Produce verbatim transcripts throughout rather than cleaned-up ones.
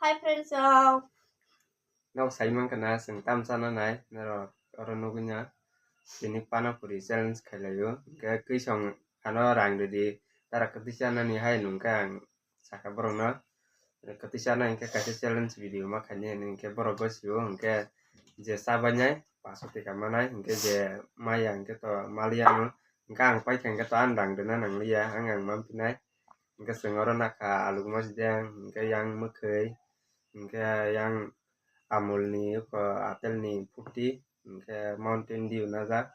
Hi friends, uh, Nok sai mankha na, chwng tam chana nai, norok oro nugwi na. Tini Pani Puri challenge khailaio. Hwnkhe kwisong ano rang rwdi, tara kwtwi chanani hai nungkha ang sakha borokno. Kwtwi chana hwnkhe kaisa challenge video ma khaini hwnkhe borok gosio hwnkhe je chabainai paso teka manai hwnkhe je maya hwnkhe to maliya ano. Hwnkhe ang paikha hwnkhe to ang rang rwna nangliya, ang ang manphinai. Hwnkhe chwng oro nakha alu masdeng, hwnkhe yang mwkhwi, hwnkhe yang Amul ni eko apple ni phuti, hwnkhe Mountain Dew najak,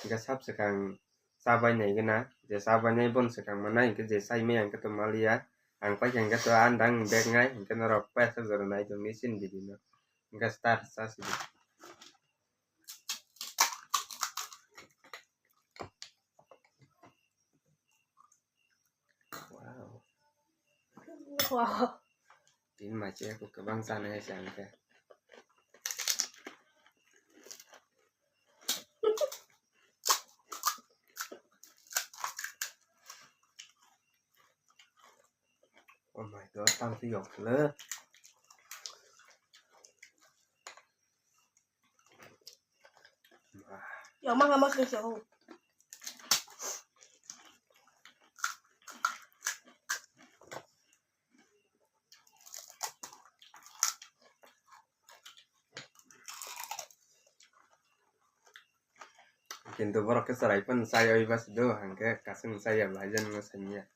hwnkhe sab swkang chabai nai gana, je chabai nai bono swkang manai, hwnkhe je chai maya hwnkhe to maliya, ang paikha hwnkhe to ang dang bag nai, hwnkhe norok paisa jora nai tongdi chini video no, hwnkhe start chasi di. Wow. Wow. Tin mai che ko kwbang chana hai chang khe. Oh my God, tang si yok le. Yang mana makan sih? Kintu borok khe chwrai phano chai oi basi do, hwnkhe kasing chai ya bahai jani no sanya.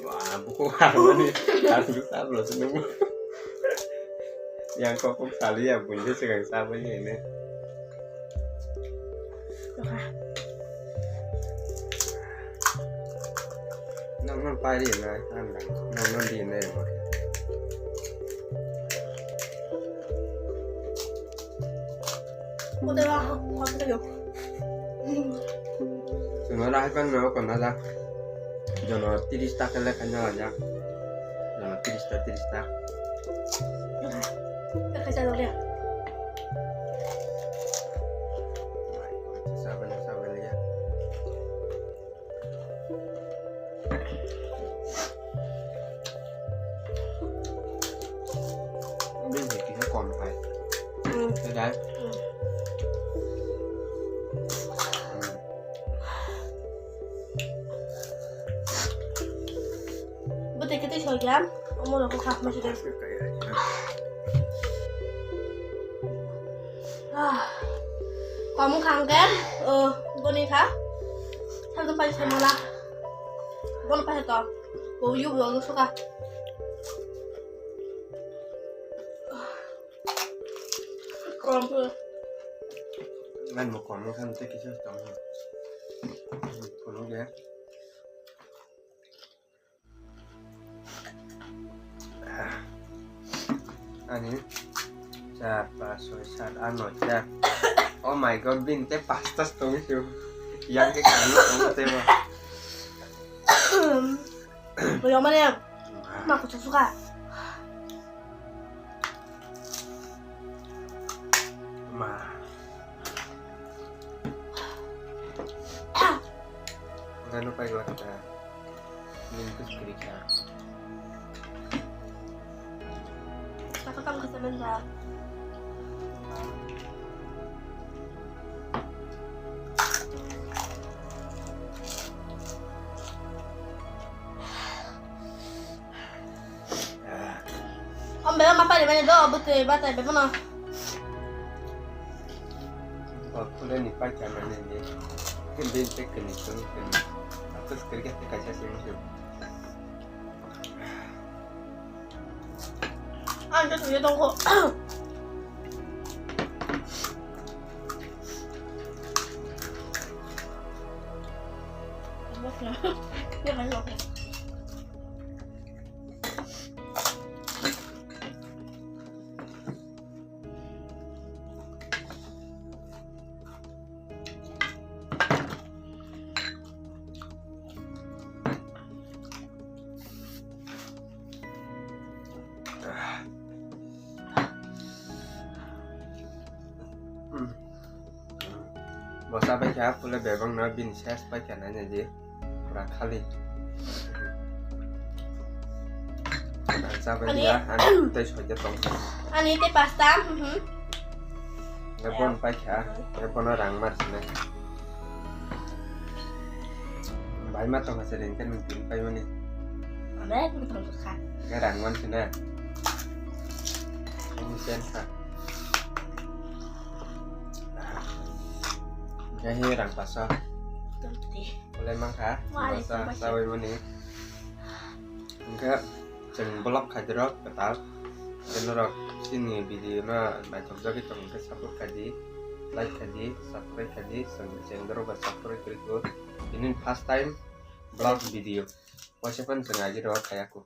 Wah, buku harmoni, harus sablo seneng. Yang kokok kali ya, bunyi segang sabai ini. Nang nang pai di na, nang nang, nang nang di na ya. Chwng oro hai phano no konna jak. Jono tiris ta khe lekha no ajak. Jono tiris ta, tiris ta. Lekha jalo le. Sabani, sabani ya. Bini kisa kom hai. Hmm. Khe dai. Hmm. Hmm. Bwtwi khe tei soi kha, omo rok kha ma sida. Ah. Kom wngkha hwnkhe, oh, boni kha. Sakno pai se mala. Bono pai to. Bo yu bo suka. Kom. Ngan mo kom wngkha tei kisa tong. Kono ge. Ani char, pas, soi, sat, aa, noi, char. Oh my God, bini tei pasta tong si. Yang ke kanu tong tei ma. Boyo mane, ma kuchuk suka. Ma. Gano pai gota. Nini kwchwrwi kha. Saka tamo khe chana da. Om bebak ma pari mani do, bwtwi batai bebak no. Bo phuleni paikha nani di. Khe bini tei kwnwi chwng kwnwi. Aphis kwrwi khe kaisa se wngkhe. Ang khe thwiwi tongkho. Bo chabai kha, pule bebak no bini ses pai kha nai nai di. Pura khali. Ang chabai Ani- liya, ani tei soja tong. Ani tei pasta, mhm. Ya bon pai kha, ya bono rang mar sina. Bai ma tong se ring kan min pai mani. Ada yang tong kha. Ke rang man sina. Ini sen kha. Gahi rang pasa. Tong ti. Boleh mang kha. Waalaikumsalam. Masa sabai mani. Hingke chwng vlog khaidi rok kwtal. Channel rok chini video no naithok jagwi tong hingke support khaidi, like khaidi, subscribe khaidi, chwng channel rok ba subscribe khaidi. Ini first time vlog video. Waisa phano chwng agi rok khaya kho.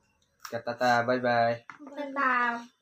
Khe tata, bye bye. Bye bye.